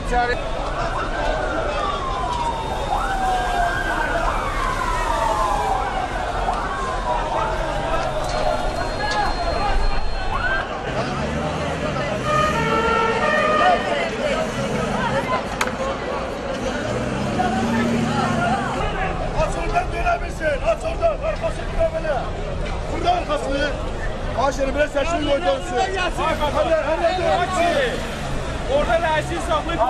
İçeri. Aç oradan dönebilsin. Aç oradan. Arkasını dönemele. Burada arkasını. Aşırı biraz seçimi koyduğunsun. Hadi hadi hadi. Orada rəisi saxlayıb.